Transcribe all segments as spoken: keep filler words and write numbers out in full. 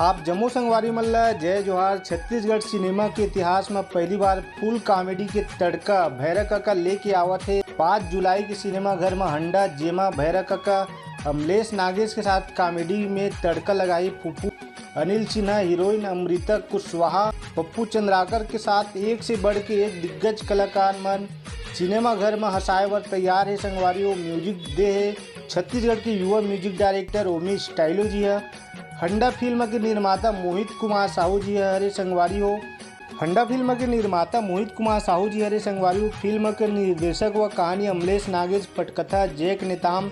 आप जम्मो संगवारी मन ला जय जोहार। छत्तीसगढ़ सिनेमा के इतिहास म पहली बार फुल कॉमेडी के तड़का भैरा कका लेके आवत हे पाँच जुलाई के सिनेमा घर म हंडा, जेमा भैरा कका अमलेश नागेश के साथ कॉमेडी में तड़का लगाई फूफू अनिल सिन्हा, हीरोइन अमृता कुशवाहा, पप्पू चंद्राकर के साथ एक से बढ़ के एक दिग्गज कलाकार मन सिनेमा घर म हंसाए बर तैयार हे संगवारी हो। म्यूजिक दे हे छत्तीसगढ़ के युवा म्यूजिक डायरेक्टर ओमी स्टाइलो जी ह। हंडा फिल्म के निर्माता मोहित कुमार साहू जी हरे संगवारी हो। हंडा फिल्म के निर्माता मोहित कुमार साहू जी हरे संगवारी हो। फिल्म के निर्देशक व कहानी अमलेश नागेश, पटकथा जैक नेताम,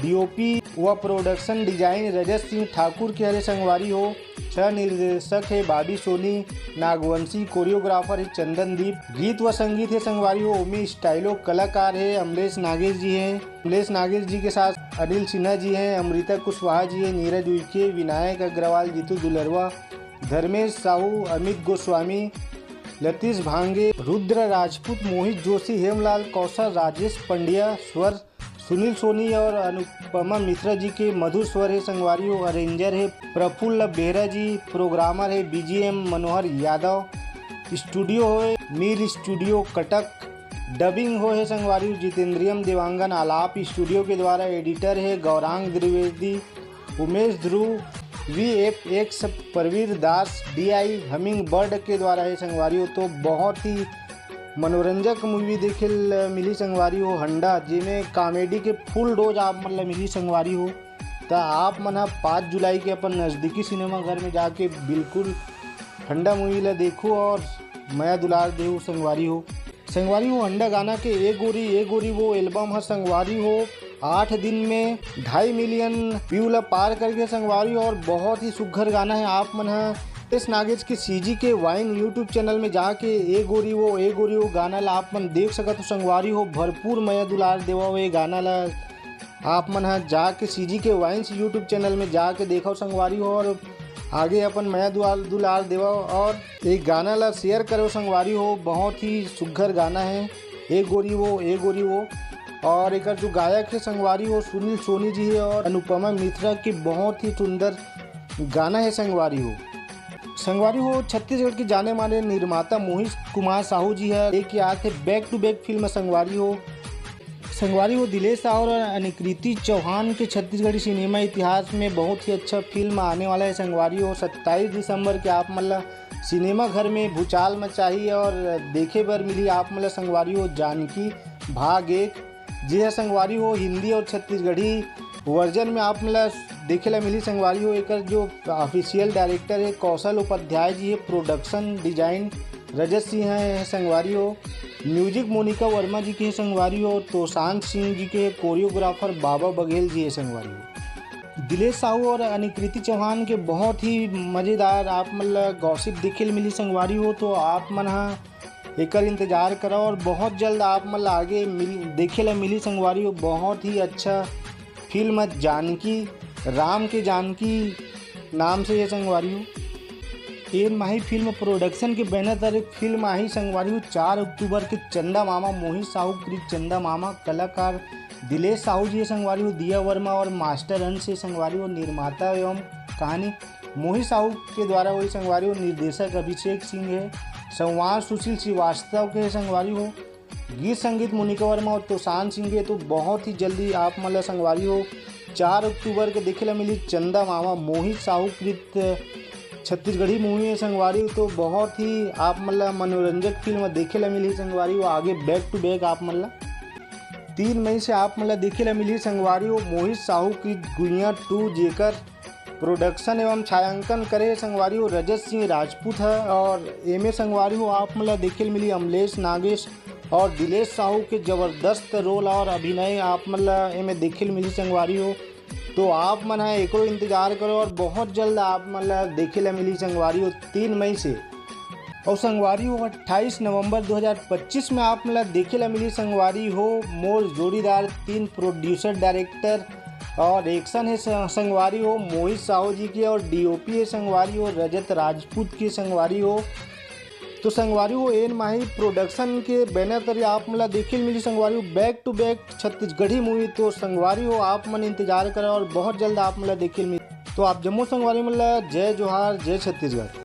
डीओपी व प्रोडक्शन डिजाइन रजत सिंह ठाकुर के हरे संगवारी हो। छह निर्देशक हे बाबी सोनी, नागवंशी, कोरियोग्राफर हे चंदन दीप, गीत व संगीत हे संगवारी हो ओमी स्टाइलो, कलाकार हे अमलेश नागेश जी हे। अमलेश नागेश जी के साथ अनिल सिन्हा जी हे, अमृता कुशवाहा जी हे, नीरज उइके, विनायक अग्रवाल, जीतू दुलरवा, धर्मेश साहू, अमित गोस्वामी, लतीश भांगे, रुद्र राजपूत, मोहित जोशी, हेमलाल कौशल, राजेश पंड्या, स्वर सुनील सोनी और अनुपमा मिश्रा जी के मधुर स्वर हे संगवारी हो। अरेंजर हे प्रफुल्ल बेहरा जी, प्रोग्रामर हे बीजीएम मनोहर यादव, स्टूडियो हे मीर स्टूडियो कटक, डबिंग हो हे संगवारी हो जितेंद्रियम देवांगन आलाप स्टूडियो के द्वारा, एडिटर हे गौरांग द्विवेदी, उमेश ध्रुव, वी एफ एक्स प्रवीर दास, डीआई हमिंग बर्ड के द्वारा हे संगवारी हो। तो बहुत ही मनोरंजक मूवी देखे ल मिली संगवारी हो हंडा, जेमे कॉमेडी के फुल डोज आप मन ल मिली संगवारी हो। त आप मन ह पाँच जुलाई के अपन नजदीकी सिनेमा घर में जाके बिल्कुल हंडा मूवी ल देखो और मया दुलार देहू संगवारी हो। संगवारी हो हंडा गाना के ए गोरी ए गोरी वो एल्बम ह संगवारी हो आठ दिन में ढाई मिलियन व्यू ला पार कर गए संगवारी हो। और बहुत ही सुघर गाना है। आप मन ह एस नागेश के सीजी के वाइन यूट्यूब चैनल में जाके ए गोरी वो ए गोरी वो गाना ला आप मन देख सकत हो संगवारी हो। भरपूर मया दुलार देवा ये गाना ला आप मन ह जाके सीजी के वाइन्स यूट्यूब चैनल में जाके देखो संगवारी हो और आगे अपन मया दुआर दुलार देवो और ये गाना ला शेयर करो संगवारी हो। बहुत ही सुघर गाना है ए गोरी वो ए गोरी वो। और एकर जो गायक है संगवारी हो सुनील सोनी जी है और अनुपमा मिश्रा की बहुत ही सुंदर गाना है संगवारी हो। संगवारी हो छत्तीसगढ़ के जाने माने निर्माता मोहित कुमार साहू जी है एक याद है बैक टू बैक फिल्म संगवारी हो। संगवारी हो दिलेश साहू और अनिकृति चौहान के छत्तीसगढ़ी सिनेमा इतिहास में बहुत ही अच्छा फिल्म आने वाला है संगवारी हो। सत्ताईस दिसंबर के आप मन ला सिनेमा घर में भूचाल मचाही और देखे बर मिली आप मन ला संगवारी हो जानकी भाग एक, जी हाँ संगवारी हो हिंदी और छत्तीसगढ़ी वर्जन में आप मन ला देखे ला मिली संगवारी हो। एकर जो ऑफिशियल डायरेक्टर है कौशल उपाध्याय जी है, प्रोडक्शन डिजाइन रजत सिंह है संगवारी हो, म्यूजिक मोनिका वर्मा जी के है संगवारी हो, तोशांत सिंह जी के है, कोरियोग्राफर बाबा बघेल जी है संगवारी हो। दिलेश साहू और अनिकृति चौहान के बहुत ही मजेदार आप मन ला गॉसिप देखे ल मिली संगवारी हो। तो आप मन हा एकर इंतजार करो और बहुत जल्द आप मन ला आगे मिल देखे ला मिली संगवारी हो। बहुत ही अच्छा फिल्म जानकी, राम के जानकी नाम से ये संगवारी हो। एन माही फिल्म प्रोडक्शन के बैनर तले फिल्म आही संगवारी हो चार अक्टूबर के चंदा मामा, मोहित साहू कृत चंदा मामा, कलाकार दिलेश साहू जी है संगवारी हो, दिया वर्मा और मास्टर अंश है संगवारी हो, निर्माता एवं कहानी मोहित साहू के द्वारा वही संगवारी हो, निर्देशक अभिषेक सिंह है, संवाद सुशील श्रीवास्तव के है संगवारी हो, गीत संगीत मोनिका वर्मा और तोशान सिंह के। तो बहुत ही जल्दी आप मन ला संगवारी हो चार अक्टूबर के देखे ला मिली चंदा मामा मोहित साहू कृत छत्तीसगढ़ी मूवी है संगवारी हो। तो बहुत ही आप मन ला मनोरंजक फिल्म देखे ला मिली संगवारी हो। आगे बैक टू बैक आप मन ला तीन मई से आप मन ला देखे ला मिली संगवारी हो मोहित साहू कृत गुइया टू, जेकर प्रोडक्शन एवं छायांकन करे संगवारी हो रजत सिंह राजपूत है और एमे संगवारी हो आप मन ला देखे ला मिली अमलेश नागेश और दिलेश साहू के जबरदस्त रोल और अभिनय आप मन ला एमे देखे ल मिली संगवारी हो। तो आप मन ह एकरो इंतजार करो और बहुत जल्द आप मन ला देखे ला मिली संगवारी हो तीन मई से। और संगवारी हो अट्ठाईस नवंबर दो हज़ार पच्चीस में आप मन ला देखे ला मिली संगवारी हो मोर जोड़ीदार तीन प्रोड्यूसर डायरेक्टर और एक्शन है स-, संगवारी हो मोहित साहू जी के और डीओपी है संगवारी हो रजत राजपूत के संगवारी हो। तो संगवारी हो एन माही प्रोडक्शन के बैनर तरी आप मन ला देखे ल मिली संगवारी हो back to back Chhattisgarhi movie. तो संगवारी हो आप मन इंतजार करो और बहुत जल्द आप मन ला देखे ल मिली। तो आप जम्मो संगवारी मन ला जय जोहार, जय छत्तीसगढ़।